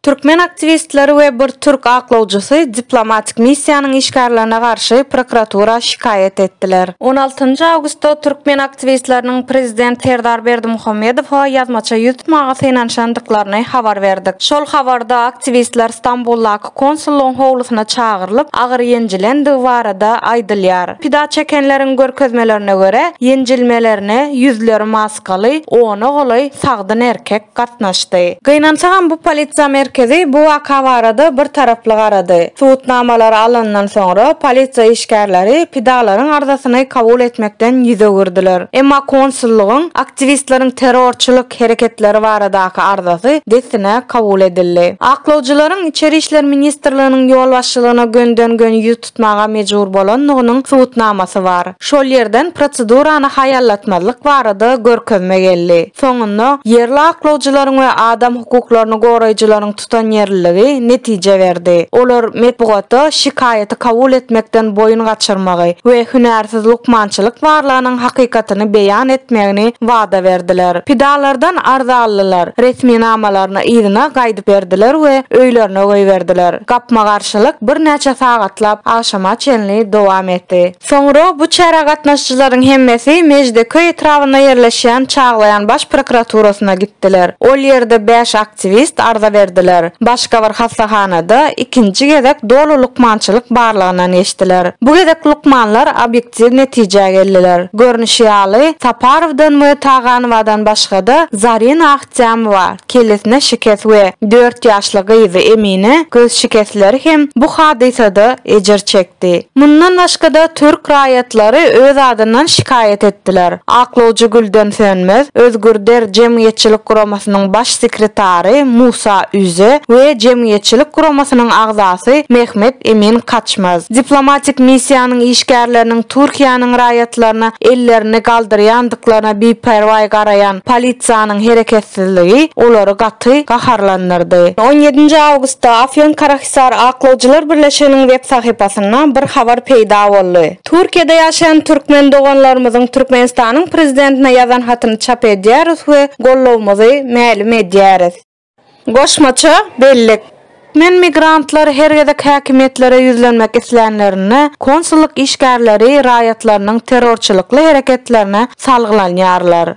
Türkmen aktiwistleri we bir türk aklawjysy diplomatik missiýanyň işgärlerine garşy prokuratura şikaýat etdiler. On altynjy awgustda türkmen aktiwistleriniň prezident Serdar Berdimuhamedowa ýazmaça ýüz tutmaga synanyşandyklaryny habar berdik. Şol habarda aktiwistler Stambuldaky konsullygyň howlusyna çagyrylyp, agyr ýenjilendigi barada aýdylýar. Pida çekenleriň görkezmelerine görä, ýenjilmelerine ýüzleri maskaly ona golaý sagdyn erkek gatnaşdy. Gynansagam bu polisiýa merkezi bu waka barada bir taraply garady. Subutnamalary alandan soňra polisiýa işgärleri pidalaryň arzasyny kabul etmekden ýüz öwürdiler. Emma konsullygyň aktiwistleriň terrorçylyk hereketleri baradaky arzasy dessine kabul edildi. Aklawjylaryň Içeri işler ministrliginiň ýolbaşçylygyna gönden-göni ýüz tutmaga mejbur bolandygynyň subutnamasy bar. Şol ýerden prosedurany haýallatmazlyk barada görkezme geldi. Soňunda, ýerli aklawjylaryň we adam hukuklaryny goraýjylaryň tutanýerliligi netije berdi. Olar metbugata şikaýaty kabul etmekden boýun gaçyrmagy we hünärsiz lukmançylyk barlagynyň hakykatyny beýan etmegini wada berdiler. Pidalardan arza aldylar, resminamalaryny yzyna gaýdyp berdiler we öýlerine goýberdiler. Gapma-garşylyk birnäçe sagatlap agşama çenli dowam etdi. Soňra bu çärä gatnaşyjylaryň hemmesi Mejdeköý etrabynda ýerleşýän Çaglaýan baş prokuraturasyna gitdiler. Ol ýerde bäş aktiwist arza berdiler. Başga bir hassahanada ikinji gezek doly lukmançylyk barlagyndan geçdiler. Bu gezek lukmanlar obýektiw netijä geldiler. Görnüşi ýaly, Saparowdan we Taganowadan başga-da Zarina Ahtýamowa, kellesine şikes we dört ýaşly gyzy Emine göz şikesleri hem bu hadysada ejir çekdi. Mundan başga-da türk raýatlary öz adyndan şikaýat etdiler. Aklawjy Gülden Sönmez, Özgür Der jemgyýetçilik guramasynyň baş sekretary Musa Üze we jemgyýetçilik guramasynyň agzasy Mehmet Emin Kaçmaz. Diplomatik missiýanyň işgärleriniň Türkiýäniň raýatlaryna ellerini galdyrýandyklaryna biperwaý garaýan polisiýanyň hereketsizligi olary gaty gaharlandyrdy. On ýedinji awgustda Afýonkarahisar aklawjylar birleşiginiň web sahypasynda bir habar peýda boldy. Türkiýede ýaşaýan türkmen doganlarymyzyň Türkmenistanyň Prezidentine ýazan hatyny çap edýäris we gollawymyzy mälim edýäris. Goşmaça bellik. Türkmen migrantlary her gezek häkimiýetlere ýüzlenmek islänlerinde, konsullyk işgärleri raýatlarynyň terrorçylykly hereketlerine salgylanýarlar.